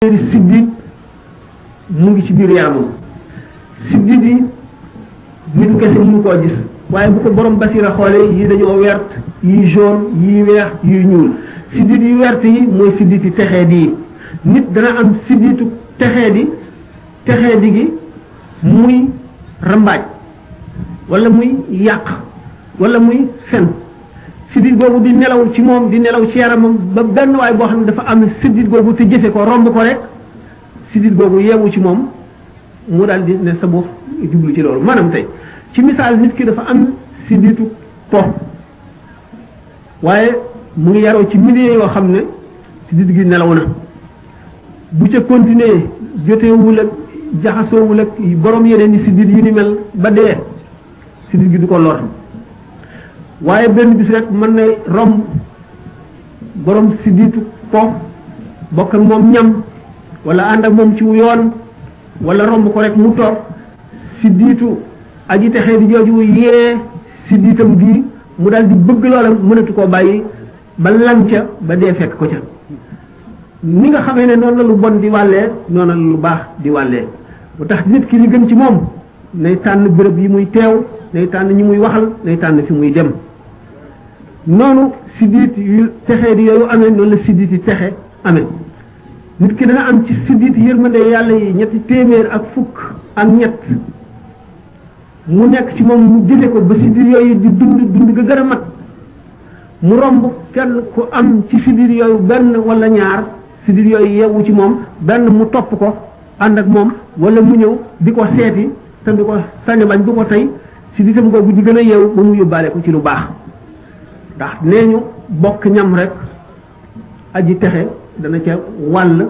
siddit mu ngi ci biir yaramam siddit yi nitu kese mënu koo gis waaye bu ko borom basira xoolee yii dañoo wert yii jaune yii weex yii ñuul siddit yi wert yi mooy siddit yi texee di nit dana am sidditu texee di gi muy rambaaj wala muy yàq wala muy fen siddit googu di nelaw ci moom di nelaw ci yaramam ba benn waay boo xam ne dafa am siddit googu te jëfe ko romb ko rek siddit googu yeewu ci moom mu daal di ne sa bopp jublu ci loolu maanaam tey ci misaal nit ki dafa am sidditu po waaye mu ngi yaroo ci milieu yoo xam ne siddit gi nelaw na bu ca continuer joteewul ak jaxasoowul ak borom yeneen ni siddit yu ni mel ba dee siddit gi du ko lor waaye benn bis rek mën na romb borom sidditu po bokk ak moom ñam wala ànd ak moom ci yoon wala romb ko rek mu toog sidditu aji texee di jooju yee sidditam bii mu daal di bëgg loola mënatu koo bàyyi ba lan ca ba dee fekk ko ca ni nga xamee ne noonu la lu bon di wàllee noonu la lu baax di wàllee bu tax nit ki li gën ci moom nay tànn béréb yi muy teew nay tànn ñi muy waxal nay tànn fi muy dem noonu siddit yu texee di yooyu amee noonu la siddit yi texe amee nit ki dana am ci siddit yërmande yàlla yi ñetti téeméer ak fukk ak ñett mu nekk ci moom mu jëfe ko ba siddit yooyu di dund ga gën a mat mu romb kenn ku am ci siddit yooyu benn wala ñaar siddit yooyu yeewu ci moom benn mu topp ko ànd ak moom wala mu ñëw di ko seeti te di ko sañ bañ du ko tey sidditam googu di gën a yeewu ba mu yóbbaale ko ci lu baax ndax nee ñu bokk ñam rek aji texe dana ca wàll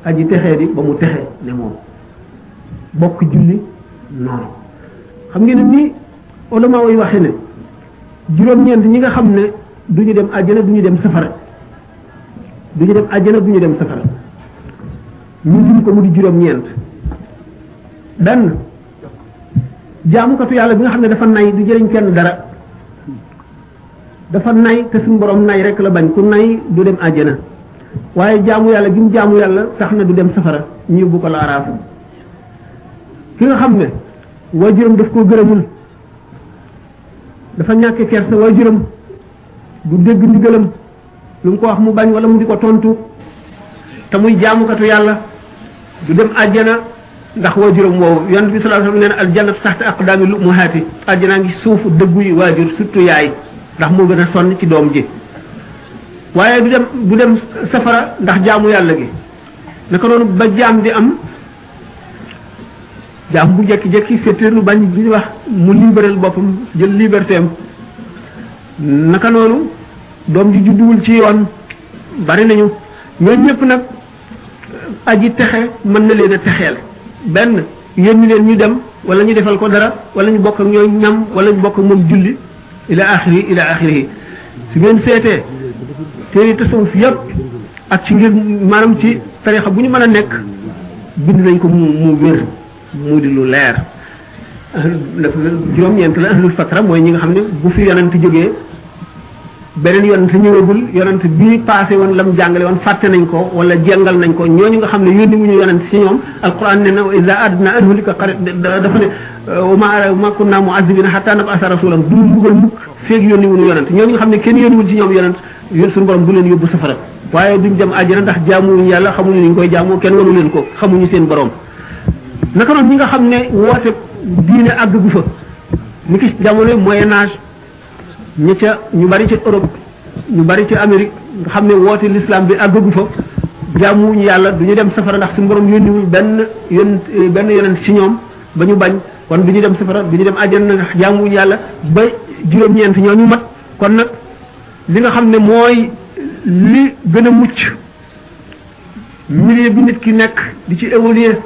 aji texee di ba mu texe ne moom bokk julli noonu xam ngeen ne ni ulama yi waxe ne juróom-ñeent ñi nga xam ne du ñu dem àjjana du ñu dem safara du ñu dem àjjana du ñu dem safara ñu dim ko mu di juróom-ñeent benn jaamukatu yàlla bi nga xam ne dafa nay du jëriñ kenn dara dafa nay te suñu borom nay rek la bañ ku nay du dem àjjana waaye jaamu yàlla gi mu jaamu yàlla tax na du dem safara ñu yóbbu ko la araafu ki nga xam ne waajuram daf koo gërëmul dafa ñàkke kersa waajuram du dégg ndigalam lu mu ko wax mu bañ wala mu di ko tontu te muy jaamukatu yàlla du dem àjjana ndax waajuram woowu yonent bi sallallahu alayhi wasallam nee na aljannatu taxta aqdaami lummahaati àjjanaa ngi suufu dëggu yi waajur surtout yaay ndax moo gën a sonn ci doom ji waaye du dem safara ndax jaamu yàlla gi naka noonu ba jaam di am jaam bu jekki-jekki féeteerlu bañ li ñuy wax mu libéral boppam jël liberté am naka noonu doom ji judduwul ci yoon bari nañu ñooñu ñëpp nag aji texe mën na leen a texeel benn yéen leen ñu dem wala ñu defal ko dara wala ñu bokk ak ñooy ñam wala ñu bokk ak moom julli ila axiri su ngeen seetee téere tasawuf yëpp ak ci ngir maanaam ci tarixa bu ñu mën a nekk bind nañ ko mu wér mu di lu leer dafa juróom-ñeent la ahlul fatra mooy ñi nga xam ne bu fi yonent jógee beneen yonent ñëwagul yonent bii passé woon lam jàngale woon fàtte nañ ko wala jengal nañ ko ñooñu nga xam ne yónni wuñu yonent ci ñoom alquran ne na wa iza adna an hulika dafa ne ma kunna mu'azzibina hatta nab'atha rasulan du mbugal mukk feeg yónni wuñu yonent ñooñu nga xam ne kenn yónniwul ci ñoom yonent suñu borom du leen yóbbu safara waaye duñ dem àjjana ndax jaamuwuñu yàlla xamuñu ni ñu koy jaamoo kenn wanu leen ko xamuñu seen borom naka noonu ñi nga xam ne woote diine àgg gu fa ni ki jamono moyen âge ñi ca ñu bari ci Europe ñu bari ci Amérique nga xam ne woote l'islam bi àggagu fa jaamuwuñu yàlla du ñu dem safara ndax suñu borom yónniwul benn yonent ci ñoom ba ñu bañ kon du ñu dem safara du ñu dem àjjana ndax jaamuwuñu yàlla ba juróom-ñeent ñooñu mat kon nag li nga xam ne mooy li gën a mucc milieu bi nit ki nekk di ci évoluer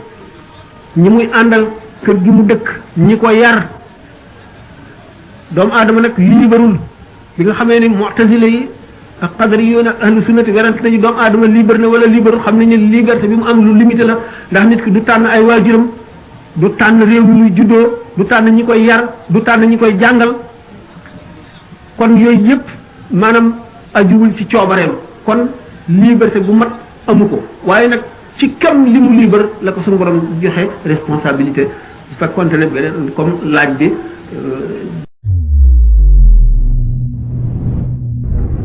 ñi muy àndal kër gi mu dëkk ñi ko yar doomu aadama nag liberul bi nga xamee ni mu'tazila yi ak qadari yoon ak ahlu sunnati werante nañu doomu aadama libre na wala liberul xam nañu liberté bi mu am lu limité la ndax nit ki du tànn ay waajuram du tànn réew mi muy juddoo du tànn ñi koy yar du tànn ñi koy jàngal kon yooyu yëpp maanaam ajuwul ci coobareem kon liberté bu mat amu ko waaye nag ci kam li mu libre la ko suñu borom joxe responsabilité bu fekkoonte ne beneen comme laaj bi